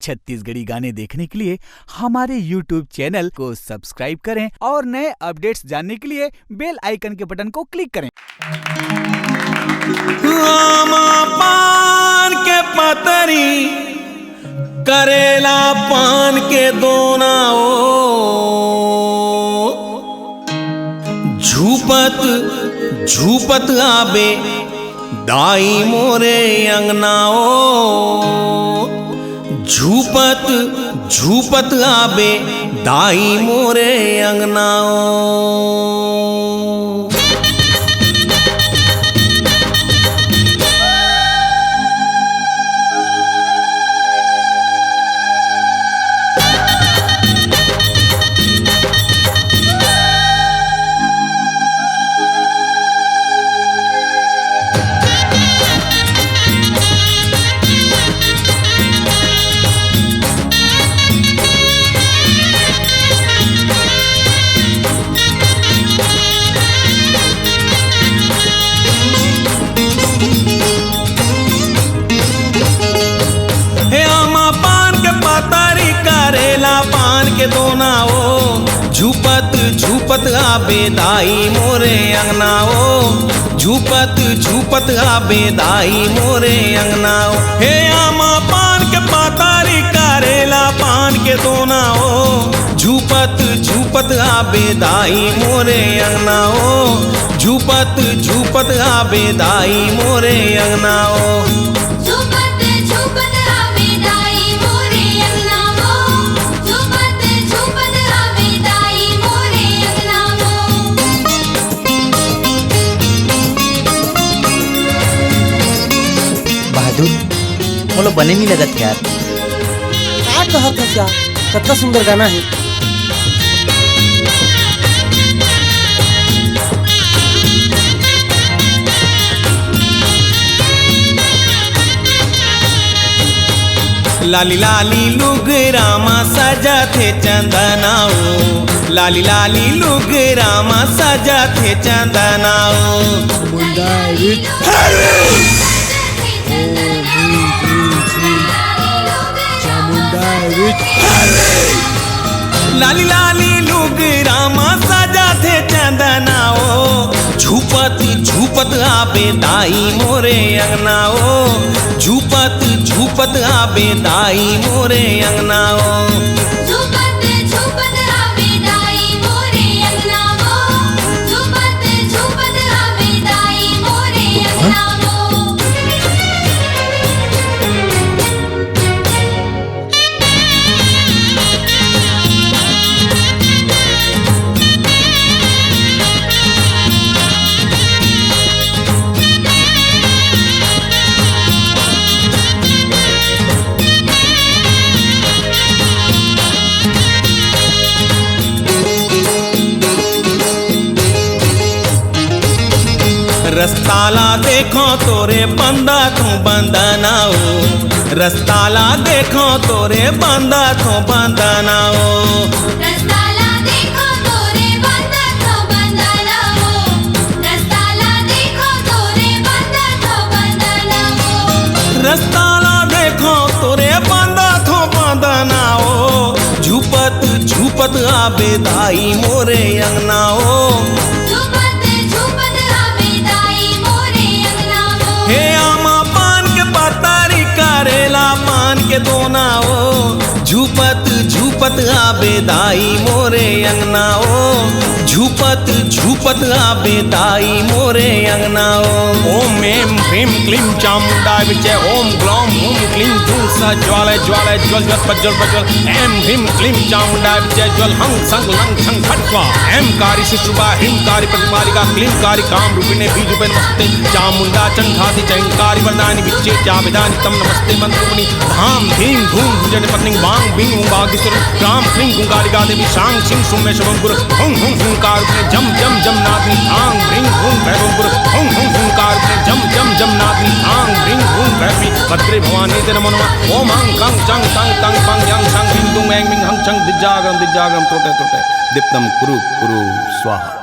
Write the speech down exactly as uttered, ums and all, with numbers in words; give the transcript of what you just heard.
छत्तीसगढ़ी गाने देखने के लिए हमारे YouTube चैनल को सब्सक्राइब करें और नए अपडेट्स जानने के लिए बेल आइकन के बटन को क्लिक करें। आमा पान के पतरी, करेला पान के दोना ओ। झूपत झूपत आबे दाई मोरे अंगना ओ। झूपत झूपत आबे दाई मोरे अंगना ओ। हे आमा पान के पतारी, करेला पान के दोना ओ। झूपत झूपत आबे दाई मोरे अंगना ओ। झूपत झूपत आबे दाई मोरे अंगना ओ। हे आमा पान के पतारी, करेला पान के दोना ओ। झूपत झूपत आबे दाई मोरे अंगना ओ। झूपत झूपत आबे दाई मोरे अंगना ओ। झूपत झूपत आबे दाई मोरे अंगना ओ। झूपत झूपत आबे दाई मोरे अंगना ओ। बहादुर, मोला बने नहीं लगत यार। का कहत हस यार? कतका सुंदर गाना हे। लाली लाली लुगरा मा सजाथे चंदना ओ। लाली लाली लुगरा मा सजाथे चंदना ओ। मुंडा रिच। ओम ह्रीं क्लीं श्रीं चामुंडा रिच। लाली लाली लुगरा मा सजाथे चंदना ओ। झूपत झूपत आबे दाई मोरे अंगना ओ। झूपत झूपत आबे दाई मोरे अंगना ओ। झूपत झूपत आबे दाई मोरे अंगना ओ। झूपत झूपत आबे दाई मोरे अंगना ओ। रस्ता ला देखो तोरे बंदा तू बंदना ओ। रस्ता ला देखो तोरे बंदा तू बंदना ओ। रस्ता ला देखो तोरे बंदा तू बंदना ओ। रस्ता ला देखो तोरे बंदा तू बंदना ओ। रस्ता ला देखो तोरे बंदा तू बंदना ओ। झूपत झूपत आबे दाई मोरे अंगना ओ। झूपत झूपत आबे दाई मोरे अंगना ओ। हे आमा पान के पतारी, करेला पान के दोना ओ। झूपत झूपत आबे दाई मोरे अंगना ओ। झूपत झूपत आबे दाई मोरे अंगना ओ। ओम ऐं ह्रीं क्लीं चामुंडाय विद्महे, ओम ग्लौं हूं क्लीं हूं सः ज्वालय ज्वालय ज्वल ज्वल पज्वल पज्वल। ऐं ह्रीं क्लीं चामुंडाय विद्महे, ज्वल हं सं लं छं फट् स्वाहा। ऐंकारी शिशुभा, ह्रींकारी प्रतिपालिका, क्लींकारी कामरूपिणे बीजरूपिणे नमस्ते। चामुंडा चंडादिचंकारी वरदानि विद्महे चाभिधानि तं नमस्ते मंत्ररूपिणी। धां धीं धूं भुजंगपत्नीं वां वीं हूं वागीश्वरी। क्रां क्लीं हूंकारिका देवी सां सीं सुं मे शुभं कुरु। हुं हुं हूंकाररूपिणे जं जं जं नादिनी। आं ह्रीं हूं भैरवं कुरु। हुं हुं हूंकाररूपिणे जं जं जं नादिनी। आं ह्रीं हूं भैरवी भद्रे भवानी ते नमो नमः। ओम आं कं चं तं तं पं यं सं ह्रीं दुं ऐं वीं हं छं दिज्जागरं दिज्जागरं त्रोटे त्रोटे दीप्तं कुरु कुरु स्वाहा।